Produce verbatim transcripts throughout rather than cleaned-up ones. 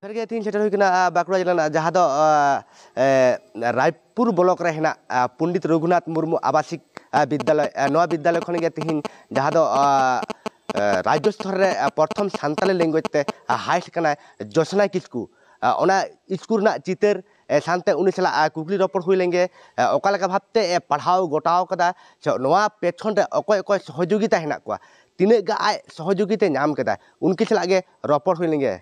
ᱥᱟᱹᱨᱤᱜᱮ ᱛᱮᱦᱮᱧ ᱥᱮᱴᱮᱨ ᱦᱩᱭ ᱠᱟᱱᱟ, ᱟ, ᱵᱟᱸᱠᱩᱲᱟ ᱡᱮᱞᱟ ᱨᱮᱱᱟᱜ ᱡᱟᱦᱟᱸ ᱫᱚ, ᱟ, ᱮ, ᱨᱟᱭᱯᱩᱨ ᱵᱞᱚᱠ ᱨᱮ ᱦᱮᱱᱟᱜ, ᱟ, ᱯᱚᱱᱰᱤᱛ ᱨᱚᱜᱷᱩᱱᱟᱛᱷ ᱢᱩᱨᱢᱩ ᱟᱵᱟᱥᱤᱠ, ᱟ, ᱵᱤᱫᱽᱭᱟᱞᱚᱭ᱾ ᱟ, ᱱᱚᱣᱟ ᱵᱤᱫᱽᱭᱟᱞᱚᱭ ᱠᱷᱚᱱ ᱜᱮ ᱛᱮᱦᱮᱧ ᱡᱟᱦᱟᱸ ᱫᱚ, ᱟ, ᱮ, ᱨᱟᱡᱽᱡᱚ ᱥᱛᱚᱨ ᱨᱮ, ᱟ, ᱯᱨᱚᱛᱷᱚᱢ ᱥᱟᱱᱛᱟᱞᱤ language ᱛᱮ, ᱟ, highest ᱠᱟᱱᱟᱭ ᱡᱳᱥᱱᱟ ᱠᱤᱥᱠᱩ᱾ ᱟ, ᱚᱱᱟ ᱥᱠᱩᱞ ᱨᱮᱱᱟᱜ ᱪᱤᱛᱟᱹᱨ, ᱮ, ᱥᱟᱶᱛᱮ ᱩᱱᱤ ᱥᱟᱞᱟᱜ, ᱟ, ᱠᱩᱠᱞᱤ ᱨᱚᱯᱚᱲ ᱦᱩᱭ ᱞᱮᱱ ᱜᱮ, ᱮ, ᱚᱠᱟ ᱞᱮᱠᱟ ᱵᱷᱟᱵᱽᱛᱮ, ᱮ, ᱯᱟᱲᱦᱟᱣ ᱜᱚᱴᱟᱣ ᱠᱟᱫᱟ, ᱥᱮ ᱱᱚᱣᱟ ᱯᱮᱪᱷᱚᱱ ᱨᱮ ᱚᱠᱚᱭ ᱚᱠᱚᱭ ᱥᱚᱦᱚᱡᱳᱜᱤᱛᱟ ᱦᱮᱱᱟᱜ ᱠᱚᱣᱟ, ᱛᱤᱱᱟᱹᱜ ᱜᱟᱱ ᱟᱡ ᱥᱚᱦᱚᱡᱳᱜᱤᱛᱟ ᱧᱟᱢ ᱠᱮᱫᱟ, ᱩᱱᱠᱤᱱ ᱥᱟᱞᱟᱜ ᱜᱮ ᱨᱚᱯᱚᱲ ᱦᱩᱭ ᱞᱮᱱ ᱜᱮ᱾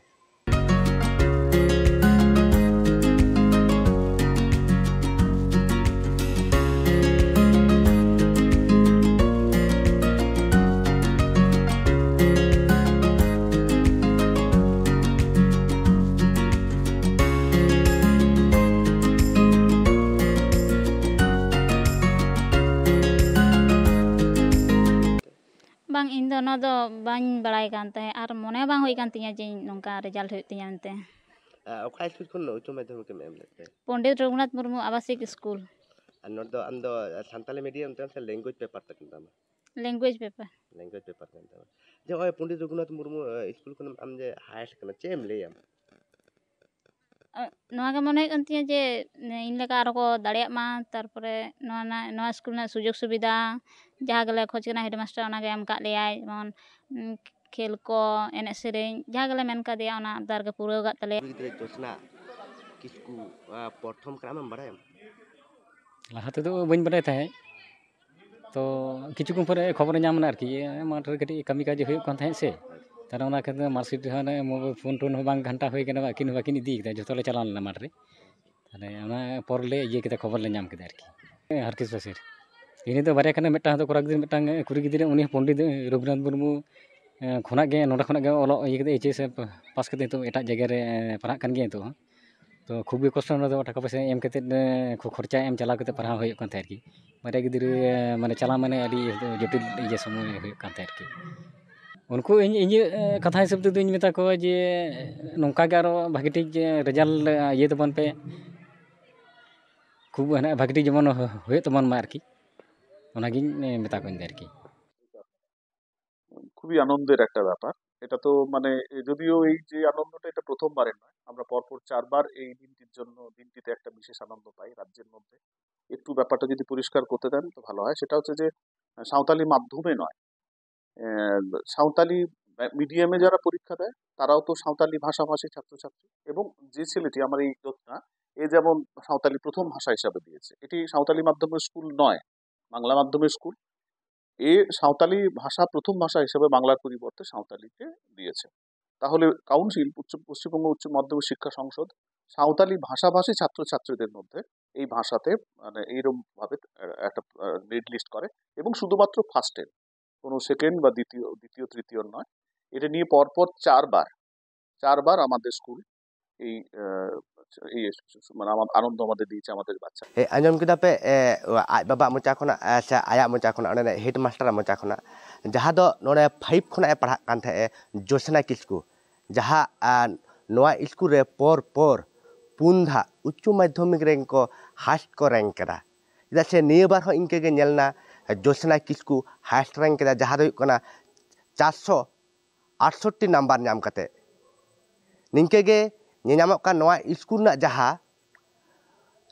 ᱵᱟᱝ, ᱤᱧ ᱫᱚ ᱱᱚᱣᱟ ᱫᱚ ᱵᱟᱹᱧ ᱵᱟᱲᱟᱭ ᱠᱟᱱ ᱛᱟᱦᱮᱸᱫ ᱟᱨ ᱢᱚᱱᱮ ᱵᱟᱝ ᱦᱩᱭ ᱠᱟᱱ ᱛᱤᱧᱟᱹ ᱡᱮ ᱤᱧ ᱱᱚᱝᱠᱟ result ᱦᱩᱭᱩᱜ ᱛᱤᱧᱟᱹ ᱢᱮᱱᱛᱮ᱾ ᱟᱨ ᱚᱠᱟ ᱥᱠᱩᱞ ᱠᱷᱚᱱ ᱩᱪᱪᱚ ᱢᱟᱫᱽᱫᱷᱚᱢᱤᱠ ᱮᱢ ᱮᱢ ᱞᱮᱫ ᱛᱮ? ᱯᱚᱱᱰᱤᱛ ᱨᱚᱜᱷᱩᱱᱟᱛᱷ ᱢᱩᱨᱢᱩ ᱟᱵᱟᱥᱤᱠ ᱥᱠᱩᱞ᱾ ᱟᱨ ᱱᱚᱰᱮ ᱫᱚ ᱟᱢ ᱫᱚ ᱥᱟᱱᱛᱟᱞᱤ medium ᱛᱮ ᱥᱮ language paper ᱛᱟᱦᱮᱸ ᱠᱟᱱ ᱛᱟᱢᱟ? Language paper᱾ Language paper ᱠᱟᱱ ᱛᱟᱢᱟ᱾ ᱡᱮ ᱱᱚᱜᱼᱚᱭ ᱯᱚᱱᱰᱤᱛ ᱨᱚᱜᱷᱩᱱᱟᱛᱷ ᱢᱩᱨᱢᱩ, ᱮ, ᱥᱠᱩᱞ ᱠᱷᱚᱱ ᱟᱢ ᱡᱮ highest ᱠᱟᱱᱟ, ᱪᱮᱫ ᱮᱢ ᱞᱟᱹᱭᱟ? ᱟᱜ, ᱱᱚᱣᱟ ᱜᱮ ᱢᱚᱱᱮ ᱦᱩᱭᱩᱜ ᱠᱟᱱ ᱛᱤᱧᱟᱹ ᱡᱮ, ᱤᱧ ᱞᱮᱠᱟ ᱟᱨᱚ ᱠᱚ ᱫᱟᱲᱮᱭᱟᱜ ᱢᱟ, ᱛᱟᱨᱯᱚᱨᱮ ᱱᱚᱣᱟ ᱨᱮᱱᱟᱜ, ᱱᱚᱣᱟ ᱥᱠᱩᱞ ᱨᱮᱱᱟᱜ ᱥᱩᱡᱳᱜᱽ ᱥᱩᱵᱤᱫᱷᱟ ᱡᱟᱦᱟᱸ ᱜᱮᱞᱮ ᱠᱷᱚᱡᱽ ᱠᱟᱱᱟ, headmaster ᱚᱱᱟ ᱜᱮ ᱮᱢ ᱠᱟᱜ ᱞᱮᱭᱟᱭ, ᱡᱮᱢᱚᱱ, ᱩᱸ, ᱠᱷᱮᱞ ᱠᱚ, ᱮᱱᱮᱡ ᱥᱮᱨᱮᱧ, ᱡᱟᱦᱟᱸ ᱜᱮᱞᱮ ᱢᱮᱱ ᱠᱟᱫᱮᱭᱟ, ᱚᱱᱟ ᱟᱵᱫᱟᱨ ᱜᱮ ᱯᱩᱨᱟᱹᱣ ᱠᱟᱜ ᱛᱟᱞᱮᱭᱟ᱾ ᱠᱩᱲᱤ ᱜᱤᱫᱽᱨᱟᱹ ᱡᱳᱥᱱᱟ ᱠᱤᱥᱠᱩ, ᱟ, ᱯᱨᱚᱛᱷᱚᱢ ᱠᱟᱱᱟ, ᱟᱢᱮᱢ ᱵᱟᱲᱟᱭᱟᱢ? ᱞᱟᱦᱟ ᱛᱮᱫᱚ ᱵᱟᱹᱧ ᱵᱟᱰᱟᱭ ᱛᱟᱦᱮᱸᱫ, ᱛᱚ ᱠᱤᱪᱷᱩ ᱠᱷᱚᱱ ᱯᱚᱨᱮ ᱠᱷᱚᱵᱚᱨ ᱧᱟᱢ ᱮᱱᱟ ᱟᱨᱠᱤ, ᱢᱟᱴᱷ ᱨᱮ ᱠᱟᱹᱴᱤᱡ ᱠᱟᱹᱢᱤ ᱠᱟᱡᱽ ᱦᱩᱭᱩᱜ ᱠᱟᱱ ᱛᱟᱦᱮᱸᱫ ᱥᱮ, ᱛᱟᱦᱞᱮ ᱚᱱᱟ ᱠᱷᱟᱹᱛᱤᱨ marksheet ᱦᱚᱸ ᱚᱱᱮ ᱢᱳ-, phone ᱴᱳᱱ ᱦᱚᱸ ᱵᱟᱝ ᱜᱷᱟᱱᱴᱟ ᱦᱩᱭ ᱠᱟᱱᱟ, ᱟᱹᱠᱤᱱ ᱦᱚᱸ ᱵᱟᱹᱠᱤᱱ ᱤᱫᱤ ᱠᱮᱫᱟ, ᱡᱷᱚᱛᱚ ᱞᱮ ᱪᱟᱞᱟᱣ ᱞᱮᱱᱟ ᱢᱟᱴᱷ ᱨᱮ᱾ ᱛᱟᱦᱞᱮ ᱚᱱᱟ ᱯᱚᱨ ᱞᱮ ᱤᱭᱟᱹ ᱠᱮᱫᱟ, ᱠᱷᱚᱵᱚᱨ ᱞᱮ ᱧᱟᱢ ᱠᱮᱫᱟ ᱟᱨᱠᱤ᱾ ᱦᱟᱨᱠᱮᱥ ᱵᱟᱥᱤᱨ ᱤᱱᱟᱹ ᱫᱚ ᱵᱟᱨᱭᱟ ᱠᱟᱱᱟ, ᱢᱤᱫᱴᱟᱝ ᱫᱚ ᱠᱚᱲᱟ ᱜᱤᱫᱽᱨᱟᱹ, ᱢᱤᱫᱴᱟᱝ ᱠᱩᱲᱤ ᱜᱤᱫᱽᱨᱟᱹ, ᱩᱱᱤ ᱦᱚᱸ ᱯᱚᱱᱰᱤᱛ ᱨᱚᱜᱷᱩᱱᱟᱛᱷ ᱢᱩᱨᱢᱩ, ᱮ, ᱠᱷᱚᱱᱟᱜ ᱜᱮ, ᱱᱚᱰᱮ ᱠᱷᱚᱱᱟᱜ ᱜᱮ ᱚᱞᱚᱜ ᱤᱭᱟᱹ ᱠᱟᱛᱮ, H S ᱮ pass ᱠᱟᱛᱮ ᱱᱤᱛᱚᱜ ᱮᱴᱟᱜ ᱡᱟᱭᱜᱟ ᱨᱮ, ᱮ, ᱯᱟᱲᱦᱟᱜ ᱠᱟᱱ ᱜᱮᱭᱟ ᱱᱤᱛᱚᱜ ᱦᱚᱸ᱾ ᱛᱚ ᱠᱷᱩᱵ ᱜᱮ ᱠᱚᱥᱴᱚ, ᱚᱱᱟ ᱫᱚ ᱴᱟᱠᱟ ᱯᱚᱭᱥᱟ ᱮᱢ ᱠᱟᱛᱮ, ᱮ, ᱠᱷᱚ-, ᱠᱷᱚᱨᱪᱟ ᱮᱢ ᱪᱟᱞᱟᱣ ᱠᱟᱛᱮ ᱯᱟᱲᱦᱟᱣ ᱦᱩᱭᱩᱜ ᱠᱟᱱ ᱛᱟᱦᱮᱸᱫ ᱟᱨᱠᱤ᱾ ᱵᱟᱨᱭᱟ ᱜᱤᱫᱽᱨᱟᱹ, ᱮ, ᱢᱟᱱᱮ ᱪᱟᱞᱟᱣ ᱢᱟᱱᱮ ᱟᱹᱰᱤ ᱡᱚᱴᱤᱞ ᱤᱭᱟᱹ ᱥᱚᱢᱚᱭ ᱦᱩᱭᱩᱜ ᱠᱟᱱ ᱛᱟᱦᱮᱸᱫ ᱟᱨᱠᱤ᱾ ᱩᱱᱠᱩ ᱤᱧ, ᱤᱧᱟᱹᱜ, ᱮ, ᱠᱟᱛᱷᱟ ᱦᱤᱥᱟᱹᱵ ᱛᱮᱫᱚᱧ ᱢᱮᱛᱟ ᱠᱚᱣᱟ ᱡᱮ ᱱᱚᱝᱠᱟ ᱜᱮ ᱟᱨᱚ ᱵᱷᱟᱜᱮ ᱴᱷᱤᱠ, ᱮ, result, ᱮ, ᱤᱭᱟᱹ ᱛᱟᱵᱚᱱ ᱯᱮ, ᱠᱷᱩᱵ ᱦᱟᱱᱮ ᱵᱷᱟᱜᱮ ᱴᱷᱤᱠ ᱡᱮᱢᱚᱱ ᱦᱩᱭᱩᱜ ᱛᱟᱵᱚᱱ ᱢᱟ ᱟᱨᱠᱤ, ᱚᱱᱟᱜᱤᱧ, ᱮ, ᱢᱮᱛᱟ ᱠᱚᱣᱟᱧ ᱟᱨᱠᱤ᱾ খুবই আনন্দের একটা ব্যাপার। এটা তো মানে, যদিও এই যে আনন্দটা, এটা প্রথমবারের নয়। আমরা পরপর চারবার এই দিনটির জন্য, দিনটিতে একটা বিশেষ আনন্দ পাই রাজ্যের মধ্যে। একটু ব্যাপারটা যদি পরিষ্কার করতে দেন তো ভালো হয়। সেটা হচ্ছে যে, আহ, সাঁওতালি মাধ্যমে নয়, আহ, সাঁওতালি মিডিয়ামে যারা পরীক্ষা দেয়, তারাও তো সাঁওতালি ভাষাভাষী ছাত্রছাত্রী। এবং যে ছেলেটি, আমার এই জ্যোৎস্না, এ যেমন সাঁওতালি প্রথম ভাষা হিসাবে দিয়েছে। এটি সাঁওতালি মাধ্যমের স্কুল নয়, বাংলা মাধ্যমের স্কুল। এ সাঁওতালি ভাষা প্রথম ভাষা হিসেবে বাংলার পরিবর্তে সাঁওতালিকে দিয়েছে। তাহলে কাউন্সিল, উচ্চ, পশ্চিমবঙ্গ উচ্চ মাধ্যমিক শিক্ষা সংসদ সাঁওতালি ভাষাভাষী ছাত্রছাত্রীদের মধ্যে এই ভাষাতে, মানে, এইরকম ভাবে একটা মেরিট লিস্ট করে, এবং শুধুমাত্র ফার্স্টের, কোনো সেকেন্ড বা দ্বিতীয়, দ্বিতীয় তৃতীয় নয়। এটা নিয়ে পরপর চারবার, চারবার আমাদের স্কুল এই আহ, এই মানে আমার আনন্দ আমাদের দিয়েছে আমাদের বাচ্চা। ᱮ, ᱟᱸᱡᱚᱢ ᱠᱮᱫᱟ ᱯᱮ, ᱮ, ᱟᱡ ᱵᱟᱵᱟᱣᱟᱜ ᱢᱚᱪᱟ ᱠᱷᱚᱱᱟᱜ, ᱮ, ᱥᱮ ᱟᱭᱟᱜ ᱢᱚᱪᱟ ᱠᱷᱚᱱᱟᱜ, ᱚᱸᱰᱮ ᱦᱮᱰ ᱢᱟᱥᱴᱟᱨᱟᱜ ᱢᱚᱪᱟ ᱠᱷᱚᱱᱟᱜ, ᱡᱟᱦᱟᱸ ᱫᱚ ᱱᱚᱰᱮ ᱯᱷᱟᱭᱤᱵᱷ ᱠᱷᱚᱱᱟᱜ ᱮ ᱯᱟᱲᱦᱟᱜ ᱠᱟᱱ ᱛᱟᱦᱮᱸᱫ ᱮ, ᱡᱳᱥᱱᱟ ᱠᱤᱥᱠᱩ, ᱡᱟᱦᱟᱸ, ᱟ, ᱱᱚᱣᱟ ᱥᱠᱩᱞ ᱨᱮ ᱯᱚᱨ ᱯᱚᱨ ᱯᱩᱱ ᱫᱷᱟᱣ ᱩᱪᱪᱚ ᱢᱟᱫᱽᱫᱷᱚᱢᱤᱠ ᱨᱮᱱ ᱠᱚ ᱦᱟᱭᱮᱥᱴ ᱠᱚ ᱨᱮᱝᱠ ᱠᱮᱫᱟ᱾ ᱪᱮᱫᱟᱜ ᱥᱮ ᱱᱤᱭᱟᱹ ᱵᱟᱨ ᱦᱚᱸ ᱤᱱᱠᱟᱹ ᱜᱮ ᱧᱮᱞ ᱮᱱᱟ, ᱡᱳᱥᱱᱟ ᱠᱤᱥᱠᱩ ᱦᱟᱭᱮᱥᱴ ᱨᱮᱝᱠ ᱠᱮᱫᱟ, ᱡᱟᱦᱟᱸ ᱫᱚ ᱦᱩᱭᱩᱜ ᱠᱟᱱᱟ ᱪᱟᱨᱥᱚ ᱟᱴᱥᱚᱴᱴᱤ ᱱᱟᱢᱵᱟᱨ ᱧᱟᱢ ᱠᱟᱛᱮ᱾ ᱱᱤᱝᱠᱟᱹ ᱜᱮ ᱧᱮᱧᱟᱢᱚᱜ ᱠᱟᱱ ᱱᱚᱣᱟ ᱥᱠᱩᱞ ᱨᱮᱱᱟᱜ ᱡᱟᱦᱟᱸ,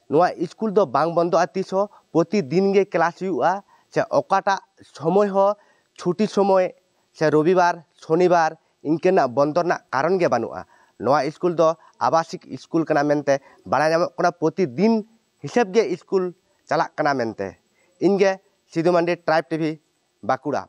ᱱᱚᱣᱟ ᱥᱠᱩᱞ ᱫᱚ ᱵᱟᱝ ᱵᱚᱱᱫᱚᱜᱼᱟ ᱛᱤᱥ ᱦᱚᱸ, ᱯᱨᱚᱛᱤᱫᱤᱱ ᱜᱮ ᱠᱞᱟᱥ ᱦᱩᱭᱩᱜᱼᱟ, ᱥᱮ ᱚᱠᱟᱴᱟᱜ ᱥᱚᱢᱚᱭ ᱦᱚᱸ, ᱪᱷᱩᱴᱤ ᱥᱚᱢᱚᱭ ᱥᱮ ᱨᱚᱵᱤᱵᱟᱨ, ᱥᱚᱱᱤᱵᱟᱨ, ᱤᱱᱠᱟᱹᱱᱟᱜ ᱵᱚᱱᱫᱚ ᱨᱮᱱᱟᱜ ᱠᱟᱨᱚᱱ ᱜᱮ ᱵᱟᱹᱱᱩᱜᱼᱟ᱾ ᱱᱚᱣᱟ ᱥᱠᱩᱞ ᱫᱚ ᱟᱵᱟᱥᱤᱠ ᱥᱠᱩᱞ ᱠᱟᱱᱟ ᱢᱮᱱᱛᱮ ᱵᱟᱲᱟᱭ ᱧᱟᱢᱚᱜ ᱠᱟᱱᱟ, ᱯᱨᱚᱛᱤᱫᱤᱱ ᱦᱤᱥᱟᱹᱵ ᱜᱮ ᱥᱠᱩᱞ ᱪᱟᱞᱟᱜ ᱠᱟᱱᱟ ᱢᱮᱱᱛᱮ᱾ ᱤᱧ ᱜᱮ ᱥᱤᱫᱩ ᱢᱟᱱᱰᱤ, ᱴᱨᱟᱭᱤᱵᱽ ᱴᱤᱵᱷᱤ, ᱵᱟᱸᱠᱩᱲᱟ᱾